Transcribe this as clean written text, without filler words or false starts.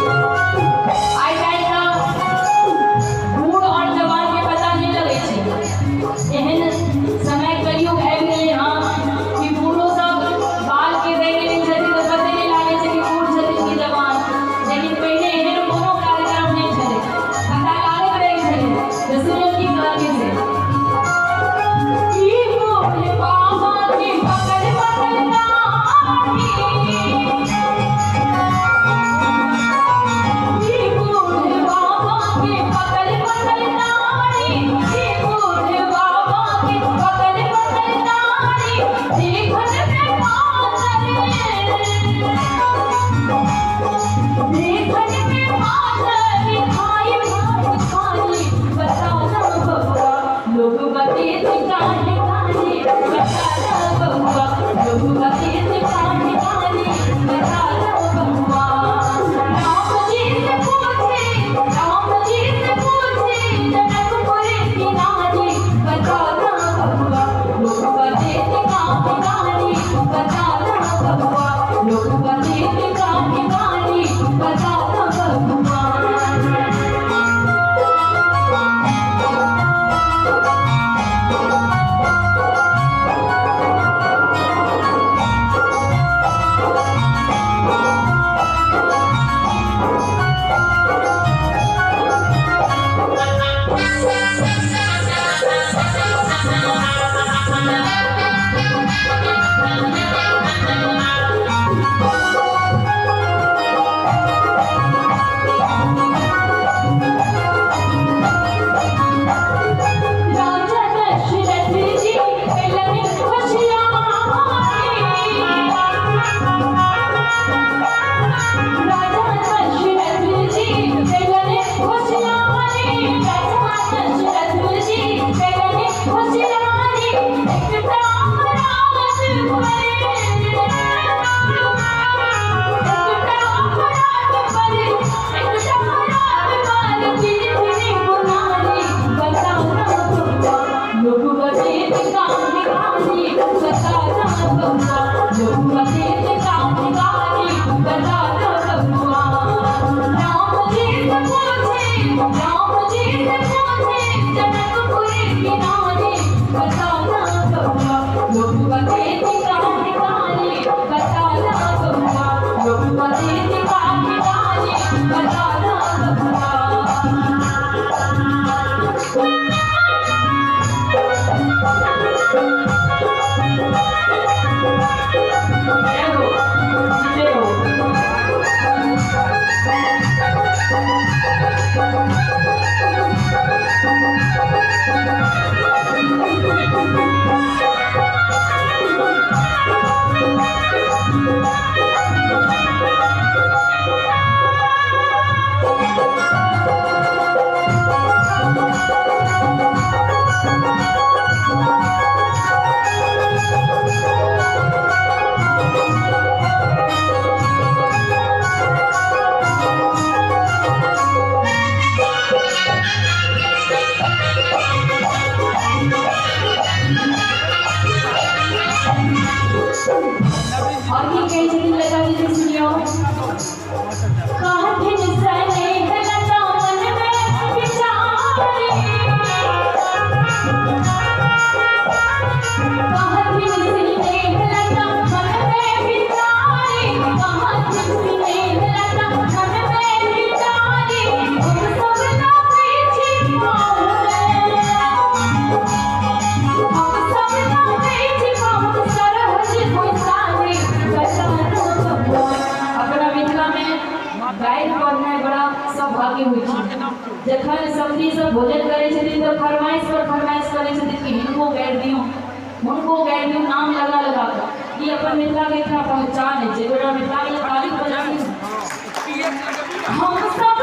आइ काल्हि तऽ बूढ़ आओर जवानके पता नहि लगै छै, एहन समय कलयुग आबि आओर की कहै छथिन लता जी से सुनियौ। कहथिन स्नेह लता मन में विचारी, कहथिन स्नेह लता मन में विचारी, कहथिन स्नेह लता मन में विचारी, हम सब लगै छी पाहुन, हम सब लगै छी पाहुन, सरहज गोसाई कला भगवान। अपना मिथिलामे गारि पढ़नाइ बड़ा सौभाग्य होइ छै। जखन समधी सब भोजन करै छथिन तऽ फरमाइश पर फरमाइश करै छथिन कि हिनको गारि दियौ, हुनको गारि दियौ, नाम लगा लगा कऽ। ई अपन मिथिलाके एकटा पहचान अछि। एक गोटा मिथिलाके लेल ताली बजाबी। हम सब